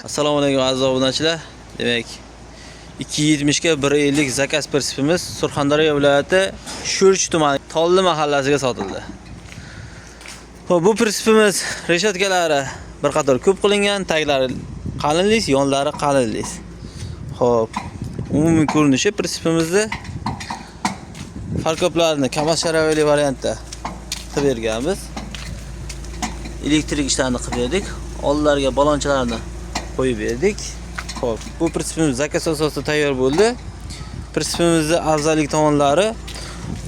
Assalomu alaykum, aziz obunachilar. Demak, 2.70 ga 1.50 заказ prinsipimiz Surxondaryo viloyati Sho'rchi tumani Tolli mahallasiga sotildi. Xo'p, bu prinsipimiz reshotkalari bir qator ko'p qilingan, taglari qalinlik, yonlari qalinlik. Xo'p, umumiy ko'rinishi prinsipimizda фаркоп larni KAMAZ sharavali variantda qilib berganmiz. Elektrik ishlarni qilib berdik. Oldilariga balonchalarni qo'yib berdik. Xo'p, bu prinsipimiz заказ asosida tayyor bo'ldi. Prinsipimizning afzallik tomonlari: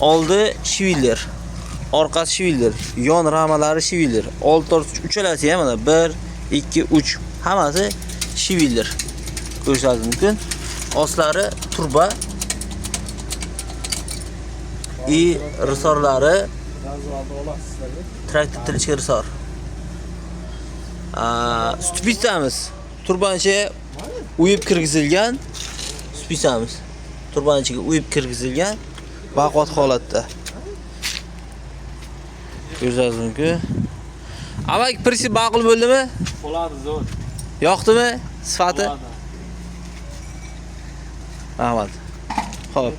oldi швеллер, orqasi швеллер, yon ramalari швеллер, old tortich uchalasi ham mana 1, 2, 3 hammasi швеллер. Ko'rishingiz mumkin. Oslari труба и risorlari traktor tilishga risor. Ступица miz труба ni ichiga uyib kirgizilgan ступица miz. Труба ni ichiga uyib kirgizilgan, baquvvat holatda. Ko'rishingiz mumkin. Amaki, prinsip ma'qul bo'ldimi? Bo'ladi, zo'r. Yoqdimi sifati? Bo'ladi. Rahmat. Xo'p.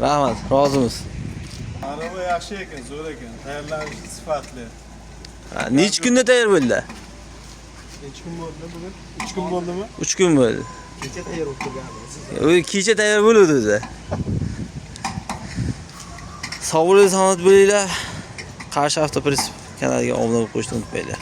Rahmat, rozimiz. Arava yaxshi ekan, zo'r ekan. Tayyorlanishi sifatli. Ha, necha kunda tayyor bo'ldi? Necha kun bo'ldi bugun? 3 kun bo'ldimi? 3 kun bo'ldi. Kecha tayyor bo'lib turgan. U kecha tayyor bo'luvdi o'zi. Sog' bo'ling, salomat bo'linglar. Qarshi avtoprinsip kanaliga obuna bo'lib qo'yishni unutmanglar.